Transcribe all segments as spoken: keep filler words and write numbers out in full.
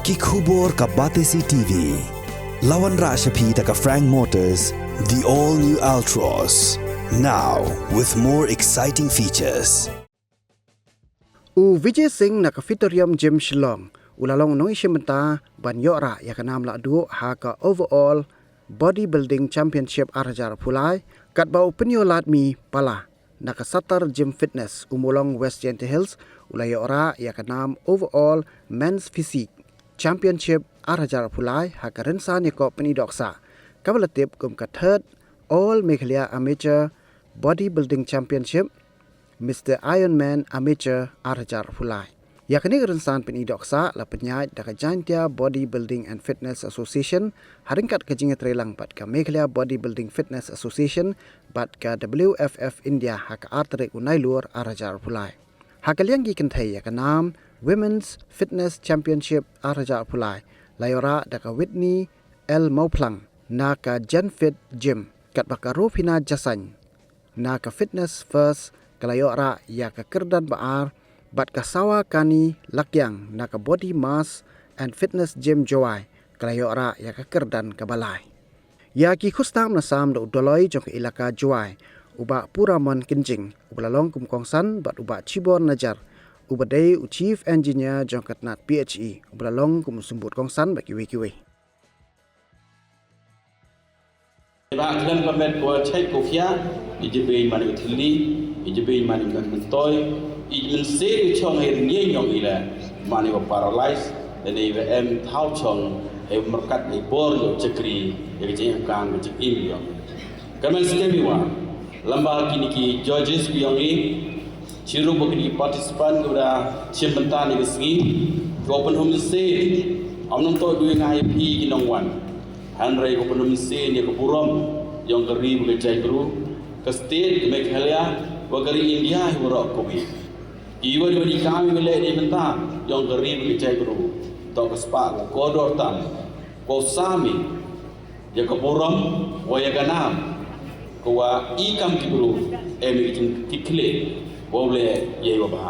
Ki khubor ka Batesi T V. La wanrah sha phi da ka Frank Motors, the all new Altroz. Now with more exciting features. U Vijay Singh na ka Fitorium Gym Shillong u la long u nongïashim bynta ban ïoh rah ïa ka nam lah duh ha ka Overall Bodybuilding Championship ar hajar arphew lai, katba u Pynïoh Ladmipala na ka Satar Gym Fitness, Ummulong, West Jaintia Hills, u la ïoh rah ïa ka nam Overall Men's Physique Championship ar hajar arphew lai ha ka rynsan ïakop pyni dohksah kaba la tip kum ka Third All Meghalaya Amateur Bodybuilding Championship, Mister Ironman Amateur ar hajar arphew lai. Ïa kane ka rynsan pyni dohksah la pynïaid da ka Jaintia Bodybuilding and Fitness Association ha ryngkat ka jingïatreilang bad ka Meghalaya Bodybuilding Fitness Association bad ka W F F India ha ka ar tarik u Nailur ar hajar arphew lai. Ha ka liang ki kynthei, ïa ka nam Women's Fitness Championship ar hajar arphew lai la ïoh rah da ka Whitney L Mawphlang na ka Genfit Gym, katba ka Rufina Jasain na ka Fitness First ka la ïoh rah ïa ka kyrdan ba ar, bad ka Sawakani Lakiang na ka Body Mass and Fitness Gym, Jowai, ka la ïoh rah ïa ka kyrdan kaba lai. Ïa ki khusnam na sam da u Doloi jong ka Elaka Jowai, u Bah Puramon Kynjing, uba la long kum u kongsan, bad u Bah Chibor Najar, uba dei u Chief Engineer jong ka tnat P H E, uba la long kum u symbud kongsan, bad kiwei kiwei. Ba khlem ka met ko chait ko khia, i jibeiñ mane u thylli, i jibeiñ mane u myntoi, i mynsiem i chong ha i rynïeng yong i la mane u paralyze, lane i ba em thaw chong ha i myrkat i bor ïa u chakri, ïa ka jingim kan ka jingim yong. Ka mynsiem i wa lamba kine ki judges ki yong i, chirup ba kine ki participant ki ba da shim bynta ne ka sngi, ki wa pynhum mynsiem, am nang toh dui ngai phi ki nongwan. Hynrei ka pynhum mynsiem ïa ka burom yong ka ri bad ka jaitbru, ka state ka Meghalaya, wa ka ri India hi waroh kawi. I wa di wa di kam i wa leh di bynta yong ka ri bad ka jaitbru, toh ka spah ka kordor tam, ka u sami ïa ka burom wa ïa ka nam, ka wa i kam ki bru em i jingkitkhlieh wa u leh ïa i wa bha.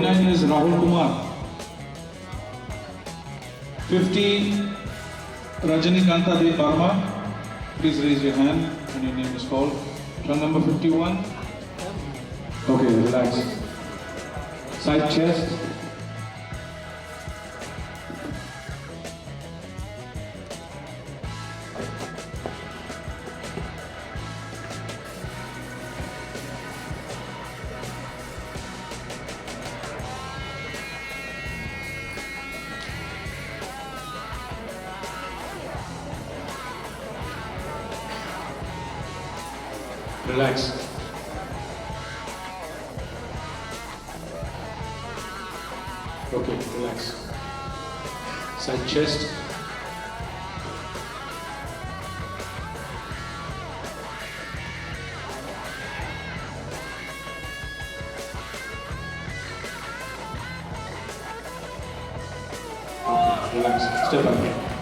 Nine is Rahul Kumar. Fifty, Rajnikanta Debbarma. Please raise your hand when your name is called. Trunk number fifty-one. Okay, relax. Side chest. Relax. Okay, relax. Side chest. Okay, relax. Step up.